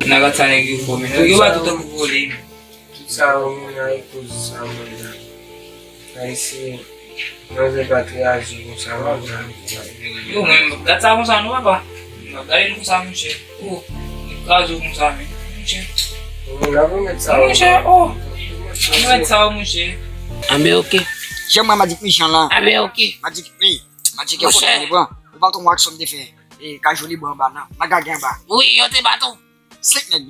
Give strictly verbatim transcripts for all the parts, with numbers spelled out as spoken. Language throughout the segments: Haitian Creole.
Nan gad sa nèg yo fò, men nèg yo pa tout tankou vòlè. Tout sa yo, moun nan e koz sa, moun nan. Ayisyen, manzè pa t reyaji konsa, manzè. Yo, men gad sa konsa, non, papa. Gade nou konsa, monchè. Oh, li kraze w konsa, men. Monchè. Moun nan pou mèt sa, monchè, oh. Pou mèt sa, monchè. Anben, oke. Jan mwen Magic mechan la. Anben, oke. Magic, wi. Magic, e kote li pran. Ou pa konn aksyon m te fè. E, Kajou li bò anba nan. Nan gagè anba. Wi, yo te bat ou. Senk nèg.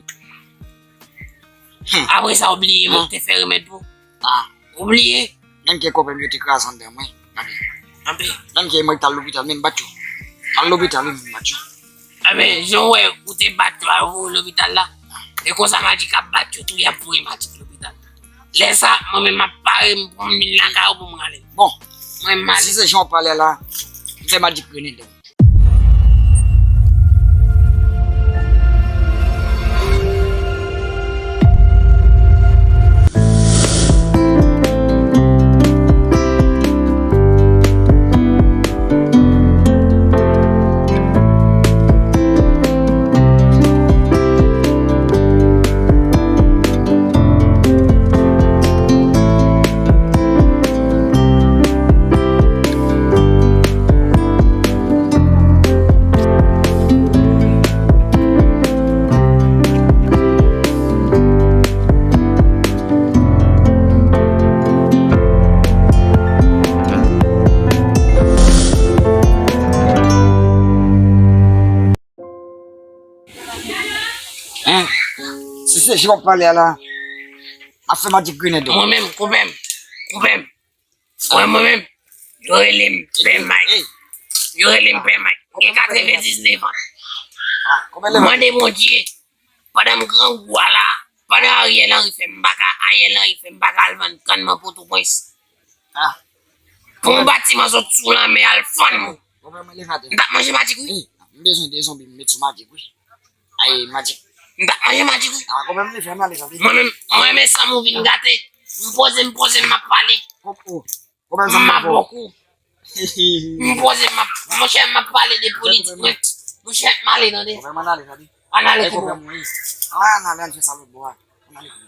Hmm. Apre sa, ou bliye mwen te fè remèd pou. Ah. Ou bliye. Menm ke kòpè m yo te kraze anndan mwen. Anben. Menm ke mwen t al lopital, men m bat yo. M al lopital, wi, men m bat yo. Anben, jan w wè, ou te bat yo, a, ou lopital la. E konsa Magic ap bat yo tou, y ap voye Magic lopital. Lè sa, mwen menm m ap pare m pou m vin lakay ou pou m rale. Bon, mwen m ale. Si se jan w pale la, m fè Magic grennen dèyè. Hein? Si se jan w ap pale a la, m ap fè Magic grennen dèyè w. Mwen menm, koupe m, koupe m. Mwen, mwen menm, yo rele m Pè Mike. Yo rele m Pè Mike. Gen katrevendiznèf an. Mwen mande Bondye, pandan m grangou a la, pandan Ariel Henry fè m pa ka, Ariel Henry fè m pa ka al vann kann nan Pòtoprens. Pou yon batiman sot sou lanmè al fann mwen. M t ap manje Magic, wi. M bezwen de zonbi m met sou Magic, wi. Ay, Magic. M t ap manje Magic, wi. Ah, konbyen m te fè, m ale, papi. Mwen menm, mwen menm, san mou vin gate. M poze, m poze, m ap pale. Oh, oh. Konbyen m ap bòk ou. M poze, m ap, monchè, m ap pale de politik, mwen. Monchè, m ale, tande. Konbyen m ale, tande. Ann ale, konbyen mwen ye. Ah, ann ale, ann fè sa lòt bò a. Ann ale, konbyen.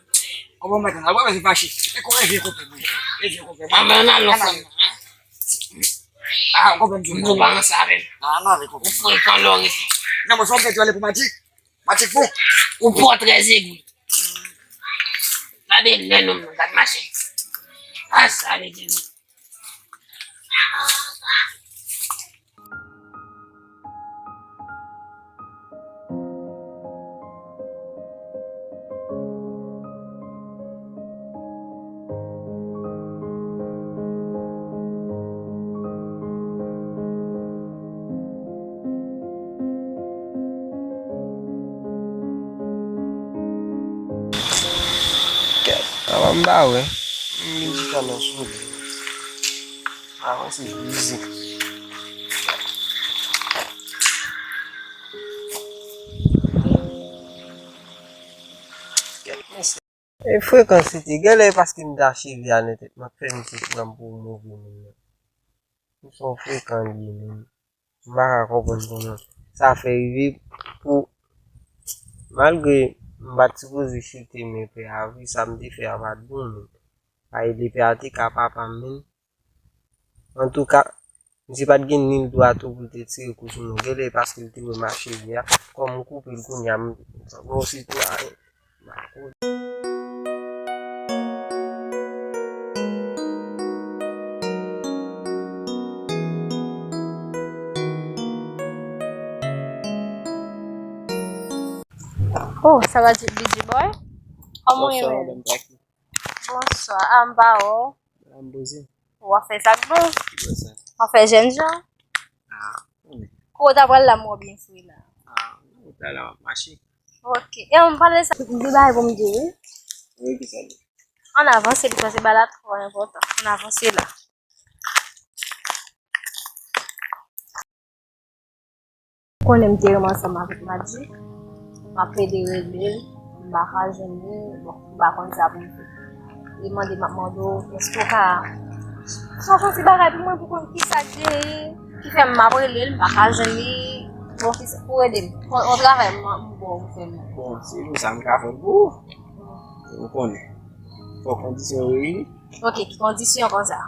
Konbyen mwen, ann ale, wè, se fache. E konbyen vye konbyen mwen. E vye konbyen mwen. Ann ale, ann ale, ann ale. Ah, konbyen m di w. M di w pa ranse avè m. Ah, ann ale, konbyen. Ou frekan lè w rete. Non, mwen fè w pèdi ale pou Magic. Matik pou ou pran trèz egri. Gade lè nonm nan, gad machin. A sa, Letènèl. Kèt, papa m pa wè. M vin chita nan solèy. Avanse, mizik. Kèt, mesye. E frekan sete, genlè e paske m ta cheve a nan tèt mwen k fè misye pran m pou move moun nan. M se yon frekan li ye menm. M pa ka konprann kòman sa fè rive pou, malgre m pa t sipoze chite men pè a vre, sa m te fè a pa t bon, men pa ede pè a te ka papa m menm. Antouka, misye pa t gen nil dwa tou pou l te tire kou sou mwen. Genlè paske l te wè m a cheve a, kòm m koupe l kounye a, m, bon, se tou a, Oh, sa va, D J Boy? Kòman w ye, menm? Bonswa, madanm Taki. Bonswa. Ah, m pa wè w. Ah, m poze. W ap fè sa k bon. Ki bò sa? W ap fè jèn jan. Ah, konnen. Kote w ta pral la, m wè w byen fre la. Ah, ou ta la, w ap mache. Ok. E, m pale sa. Gen bagay pou m di w, wi. Wi, ki sa l ye? Ann avanse, bikòz se bagay la twò enpòtan. Ann avanse la. Konnen m te renmen ansanm avèk Magic. M ap plede rele l, m pa ka jwenn li, bon, m pa konn sa pou m fè. Li mande, m ap mande w, èske w ka, ka fè yon ti bagay pou mwen pou konn kisa k genyen, ki fè m ap rele l, m pa ka jwenn li, bon, kisa, pou ede m. Yon, yon travay, m, Bon, ou fè menm. Bon, se pou sa m ka fè l pou ou. Ou konnen. Fò kondisyon yo reyini. Ok, ki kondisyon konsa?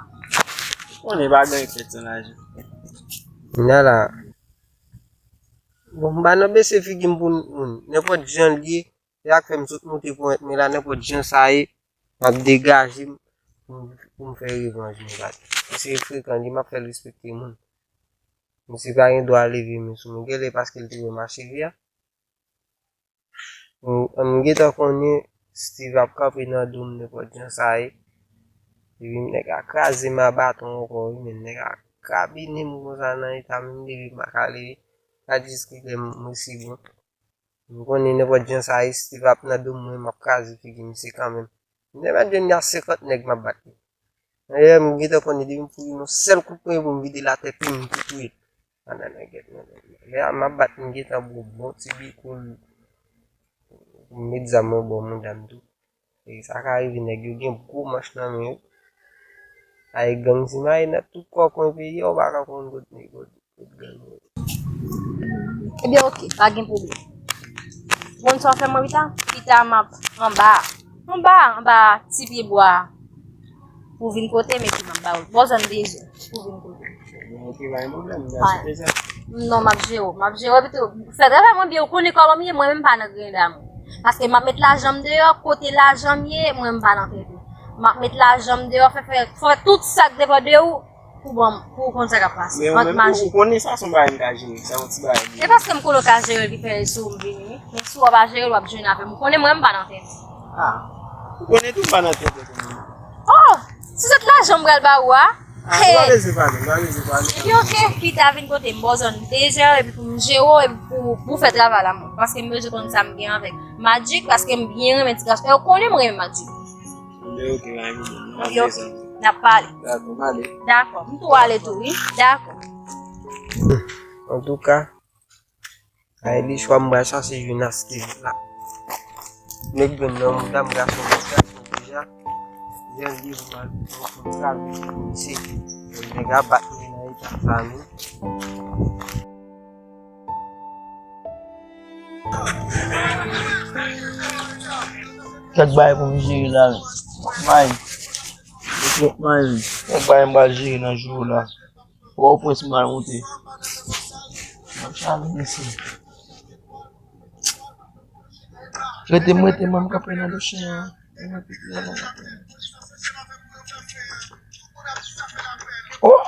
Ou konnen pa gen fèt san lajan. Nala. Bon, m pa nan bese figi m pou moun. Nenpòt jan l ye, se sa k fè m sot moute ponyèt mwen la, nenpòt jan sa ye, m ap degaje m pou m, pou m fè revanj mwen, gade. Misye frekan, li m ap fè l respekte moun. Misye pa gen dwa leve men sou mwen. Genlè paske l te wè m a cheve a. M, m gentan konnen Steve ap kanpe nan do m nenpòt jan sa ye. Epi nèg a kraze m a baton ankò, wi, men nèg a kabine m konsa nan eta m, m leve m pa ka leve. Gad jis kilè m, m resi bon. M konnen nenpòt jan sa ye, Steve ap nan do m, mwen m ap kraze figi misye kanmenm. M te mèt jwenn li a senkant nèg m ap bat li. Dayè, m gentan konnen depi m foure yon sèl kout pwen pou m vide l atè, pi m tou touye l. Pandan nèg gèt mwen. Lè a m ap bat, m gentan bo bon ti bikoul, m met zam nan bò mouda m tou. E sa ka rive, nèg yo gen gwo manch nan men yo. Ay gang simaye nan tout kò kwen peyi a, ou pa ka konn kot nèg yo. Ebyen, oke, pa gen pwoblèm. Ou konn sa w fè mwen pita? Pita m ap anba, anba, anba ti pye bwa pou vin kote m epi m ap ba ou. Bò zòn dezè pou vin kote m. Ebyen, oke, pa gen pwoblèm, m ta site sa. Non, m ap jere w, m ap jere w, epi tou, fè travay mwen byen, ou konnen kòman m ye, mwen menm m pa nan grenn dam. Paske m ap met lajan m deyò, kote lajan m ye, mwen m pa nan tèt ou. M ap met lajan m deyò, fè, fè, fè tout sa k depann de ou, pou ban m, pou w konn sa k ap pase ant maji. Ou konnen sa se yon bagay m ka jere, sa yon ti bagay. E paske m konnen w ka jere l ki fè sou m vini, wi. Men si w pa jere l, w ap jwenn avè m. Ou konnen mwen, m pa nan tèt. Ah. Ou konnen tou m pa nan tèt, ou konnen. Oh! Si se t lajan m pral ba ou a. Ah, nou pa bezwen pale, nou pa bezwen pale. Epi oke, pita vin kote m, bò zòn dezè, epi pou m jere w, epi pou, pou w fè travay la, mwen. Paske m bezwen konn sa m gen avèk Magic, paske m byen renmen ti gason. E ou konnen mwen renmen Magic. Ebyen, oke, pa gen pwoblèm. N ap pale. Dakò, m ale. Dakò, m tou ale tou, wi. Dakò. Antouka, Ayli chwa m pral chache jwenn a Steve la. Nèg jwenn nan mouda m gason, gason deja. Jan li pou m al pran kontra misye. Nèg a bat mwen nan eta sa menm. Kèk bagay pou m jere la. May. Kèk bagay m pral jere nan jou la. Pòtoprens m pral moute. M ap chale mesye. Rete m, rete m, m kanpe nan do chen an. Oh!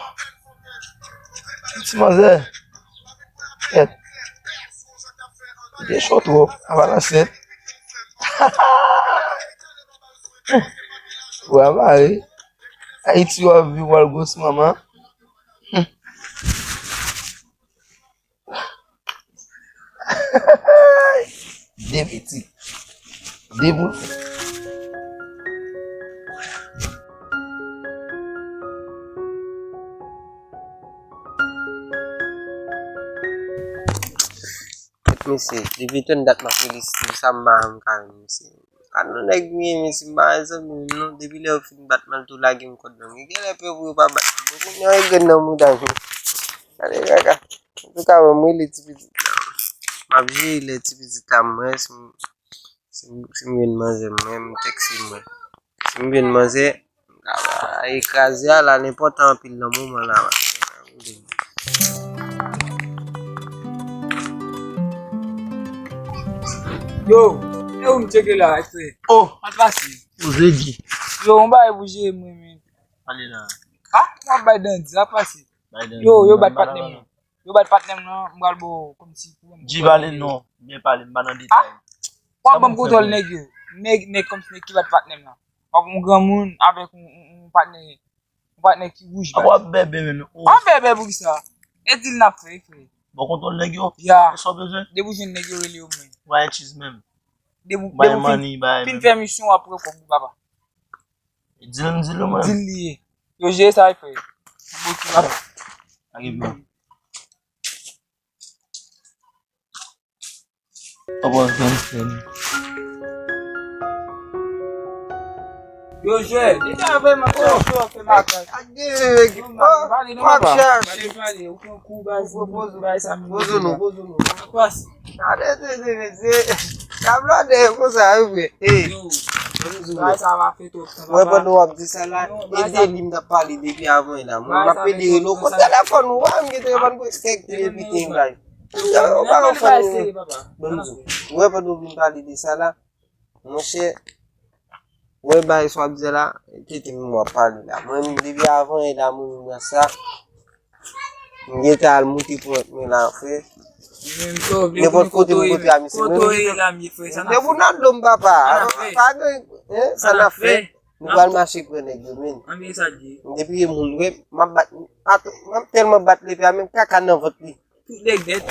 Ti manzè. Kèt. Ou te cho twòp. Apa nan sèt. Ou a mare. Ayiti w ap viv w al gwo sou manman. De pitit. De boul. Kèt mesye, depi tann dat m ap rele Steve sa m pa janm ka jwenn misye. Ka nou nèg m ye, mesye, m pa rezon menm non. Depi lè yo fin bat m, al tou lage m kòd nan men. Genlè pè pou yo pa bat m. Bon, kounye a, yo gen nan mouda m. Gade kaka. Antouka, mwen, mwen rele ti pitit la. M ap jere lè ti pitit la, mwen, si m, si m, si m jwenn manzè, mwen, m tèkse mwen. Si m jwenn manzè, e kraze a la, l enpòtan anpil nan moman la. Yo, e ou m tcheke la, frè? Oh! Sa t pase? Poze di. Yo, yon bagay pou jere mwen, men. Pale la. Ha? W ap bay dandi, sa t pase? Bay dandi. Yo, yo bat patnè m nan. Yo bat patnè m nan, m pral ba w kòmsi pou ban m kontwòl nèg yo. Di pale non, byen pale, m pa nan detay. W ap ban m kontwòl nèg yo. Nèg, nèg kòmsi nèg ki bat patnè m nan. W ap yon granmoun avèk yon, yon, yon patnè, yon patnè ki wouj. Apa w ap bèbè menm? Oh. W ap bèbè pou kisa? E dil n ap fè, frè. Ban w kontwòl nèg yo? Ya. E sa w bezwen? Depi w jwenn nèg yo, rele yo mwen. Bay chiz menm. Depi, depi w fin, fin fè misyon, w ap pran kòb ou, papa. Di l, di l mwen. Di l li ye. Yo jere sa, frè. Bon, ki va. Arive. Papa, gangstè. Yo jwe. Li ta vrèman fè show, fè makak. Ak de règ. Yo, m ap chache. Pale, pale, pale. Ou pran kou, baz, poze nou, poze nou. Sa k pase? Gade, se, se, se, se, kablòdè yo konsa, wi, frè. Ey, yo, m di w, bagay sa va fè twòp tan, papa. Mwen, pandan w ap di sa la, e de li m t ap pale depi avan la. Mwen, m ap pede rele w. Kot telefòn ou a? M gen telefòn pou kèk ti epi te bay. Ou pa konn fè nou. Bon, m di w, mwen, pandan w vin pale de sa la, monchè, wè bagay sa w ap di la, kite m w ap pale la. Mwen, depi avan e la, mwen, mwen sa. M gentan al moute pwent mwen la, frè. Nenpòt kote m kote a, misye. Depi w nan dlo m, papa. Pa gen, hein, sa n ap fè. Nou pral mache pran nèg yo, men. Depi e moun, wè, m ap bat, m ap tèlman bat lepè a, menm kaka nan vant li. Tout nèg nèt.